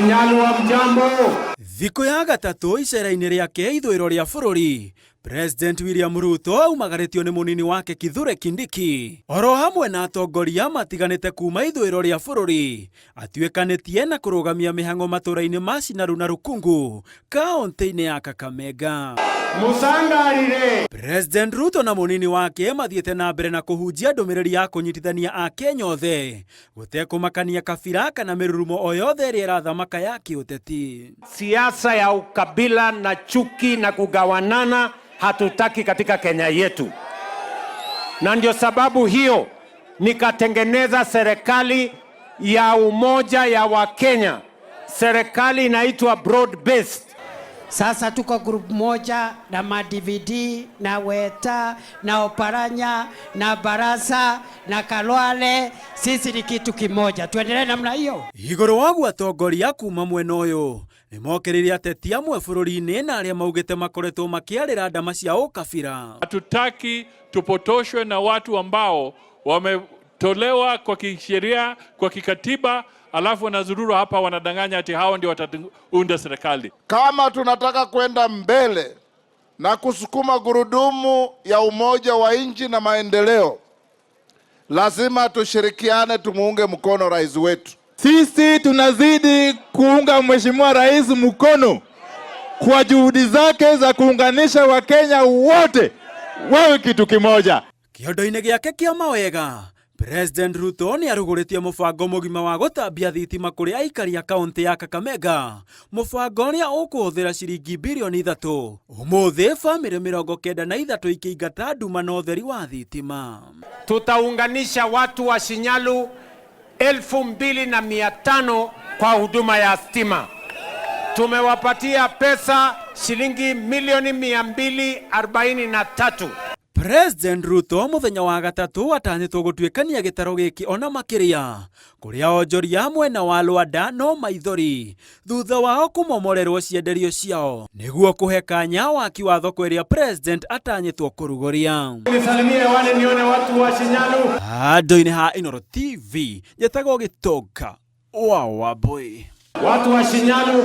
Shinyalu hamjambo. Thikũ ya gatatũ icera-inĩ rĩake ithũĩro rĩa bũrũri, President William Ruto aumagarĩtio nĩ mũnini wake Kithure Kindiki oro hamwe na atongoria matiganĩte kuma ithũĩro rĩa bũrũri atuĩkanĩtie na kũrũgamia mĩhang'o matũra-inĩ ma Sinaru na Rukungu kaũntĩ-inĩ ya Kakamega. Musangarire. President Ruto na mũnini wake mathiĩte na mbere na kũhunjia ndũmĩrĩri ya kũnyitithania Akenya othe gũtekũmakania kabira kana mĩrurumo o yothe ĩrĩa ĩrathamaka ya kĩũteti. Siasa ya ukabila na chuki na kugawanana hatutaki katika Kenya yetu, na ndio sababu hiyo nikatengeneza serikali ya umoja ya Wakenya, serikali inaitwa broad based. Sasa tuko group moja na ma-DVD na Weta na Oparanya na Barasa na Kalwale, sisi ni kitu kimoja. Tuendelee namna hiyo. Igũrũ wa guo atongoria kuma mwena ũyũ nĩmokĩrĩire ateti amwe bũrũri-inĩ na arĩa maugĩte makoretwo makĩarĩra ndama cia ũkabira. Hatutaki tupotoshwe na watu ambao wametolewa kwa kisheria, kwa kikatiba, alafu wanazurura hapa wanadanganya ati hao ndio wataunda serikali. Kama tunataka kwenda mbele na kusukuma gurudumu ya umoja wa nchi na maendeleo, lazima tushirikiane, tumuunge mkono rais wetu. Sisi tunazidi kuunga Mheshimiwa Rais mkono kwa juhudi zake za kuunganisha Wakenya wote wawe kitu kimoja. Kĩondo-inĩ gĩake kĩa mawega, President Ruto nĩ arugũrĩtie mũbango mũgima wa gũtambia thitima kũrĩ aikari a kaũntĩ ya Kakamega, mũbango ũrĩa ũkũhũthĩra ciringi birioni 3. Ũmũthĩ bamĩrĩ 93 ikĩingata nduma na ũtheri wa thitima. Tutaunganisha watu wa Shinyalu 2500 kwa huduma ya stima. Tumewapatia pesa shilingi milioni 243. President Ruto mũthenya wa gatatũ atanyĩtwo gũtuĩkania gĩtaro gĩkĩ ona makĩria kũrĩa onjoria mwena wa Lwanda no maithori thutha wao kũmomorerwo cienderio ciao nĩguo kũhe kanya waki wa thoko ĩrĩa President atanyĩtwo kũrugũria. Nisalimie wale nione watu wa Shinyalu. Handũ-inĩ ha Inooro TV njĩtagwo Gĩtonga wa Wambui. Watu wa Shinyalu.